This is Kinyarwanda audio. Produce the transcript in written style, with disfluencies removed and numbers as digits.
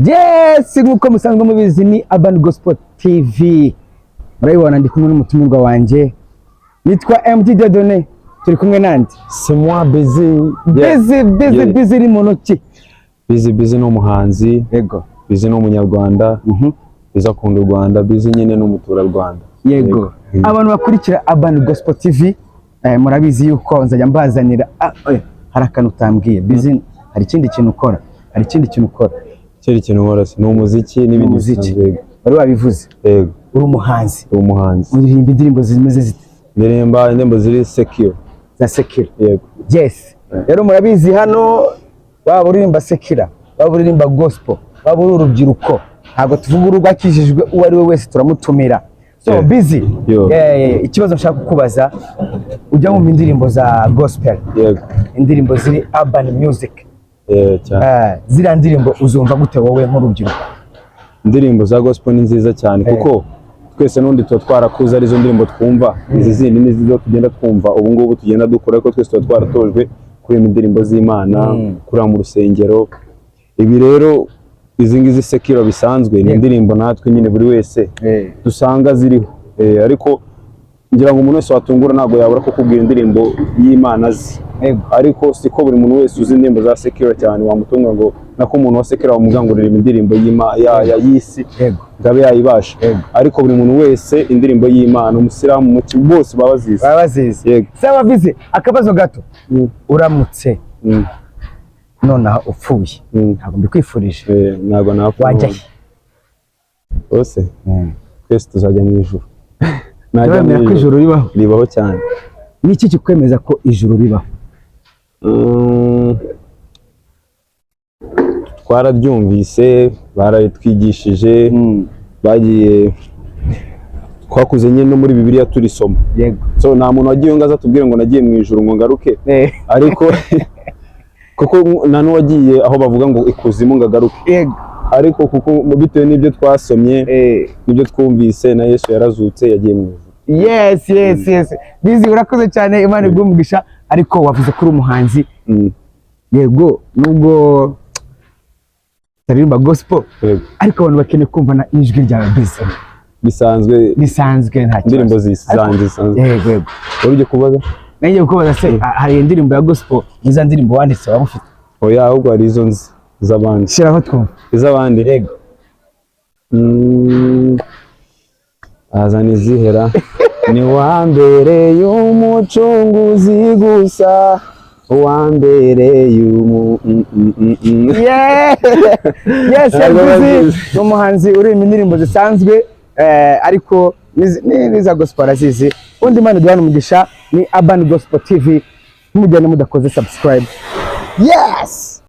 Yes, nk'uko musanzwe mubizi ni Urban Gospel TV. Murabibona ndi kumwe n'umutumirwa wanjye nitwa MD Dieudonné, turi kumwe nande? C'est moi, Busy. Busy, Busy. Yeah. Busy ni muntu ki? Busy, Busy ni umuhanzi. Busy ni umunyarwanda. Busy akunda u Rwanda. Busy nyine ni umuturarwanda. Yego. Abantu bakurikira Urban Gospel TV, murabizi yuko nzajya mbazanira, oya, hari akantu utambwiye, Busy. Hari ikindi kintu ukora? Hari ikindi kintu ukora? Ikindi kintu nkora se ni umuziki n'ibindi Umuziki. bisanzwe, yego. Wari wabivuze. Yego. Uri umuhanzi? Ndi umuhanzi. Uririmba indirimbo zimeze zite? Ndirimba indirimbo ziri secular. Za secular? Yego. Yes, rero murabizi hano, waba uririmba secular, waba uririmba gospel, waba uri urubyiruko, ntabwo tuvuga urwakijijwe, uwo ari we wese turamutumira. So Busy, Yo. ikibazo nshaka kukubaza, ujya wumva indirimbo za gospel? Yego. Indirimbo ziri urban music? Cyane. Ziriya ndirimbo uzumva gute wowe nk'urubyiruko? Indirimbo za gospel ni nziza cyane, kuko twese n'undi tuba twarakuze arizo ndirimbo twumva. Izi zindi ni zo tugenda twumva ubu ngubu tugenda dukora, ariko twese tuba twaratojwe kuririmba indirimbo z'Imana, kurira mu rusengero. Ibi rero, izi ngizi secular bisanzwe, ni indirimbo natwe nyine buri wese dusanga ziriho. Ariko ngira ngo umuntu wese watungura ntabwo yabura kukubwira indirimbo y'Imana azi. Ariko siko buri muntu wese uzi indirimbo za secular cyane wamutunga ngo, nako umuntu wa secular wamubwira ngo uririmba indirimbo y'isi ngo abe yayibasha. Ariko buri muntu wese indirimbo y'Imana, umusilamu, umuki, bose baba bazizi. Baba bazizi. Yego. Sawa Busy, akabazo gato. Uramutse nonaha upfuye, ntabwo mbikwifurije, Ntabwo napfa. wajya he? Bose twese tuzajya mu ijuru. Najya mu Uremera ko ijuru ribaho? Ribaho cyane. Ni iki kikwemeza ko ijuru ribaho? Twararyumvise, bararitwigishije, bagiye twakuze nyine no muri Bibiliya turisoma. So nta muntu wagiye ngo aze atubwire ngo nagiye mu ijuru ngo ngaruke, ariko kuko nta n'uwagiye aho bavuga ngo ikuzimu ngo agaruke. Ariko kuko bitewe n'ibyo twasomye, n'ibyo twumvise, na Yesu yarazutse, yagiye mu ijuru. Yes, Busy, urakoze cyane, Imana iguhe umugisha. Ariko wavuze ko uri umuhanzi. Yego, nubwo utaririmba gospel, ariko abantu bakeneye kumva na ijwi ryawe, Busy. Bisanzwe. Bisanzwe, nta kibazo. Indirimbo zanjye zisanzwe. Yego. Wari ugiye kubaza? Nanjye kubaza se, hari indirimbo ya gospel niza ndirimbo wanditse waba ufite? Oya, ahubwo hari izo nzi z'abandi. Shyiraho twumva. Iz'abandi? Yego. Azana izihera ni wambereye umucunguzi gusa, wambereye umu Yeah! Yes. Ntabwo Busy bazizi. ni umuhanzi uririmba indirimbo zisanzwe, ariko n'iza gospel arazizi. Undi, Imana iduhane umugisha. Ni Urban Gospel TV, ntimugende mudakoze subscribe. Yes.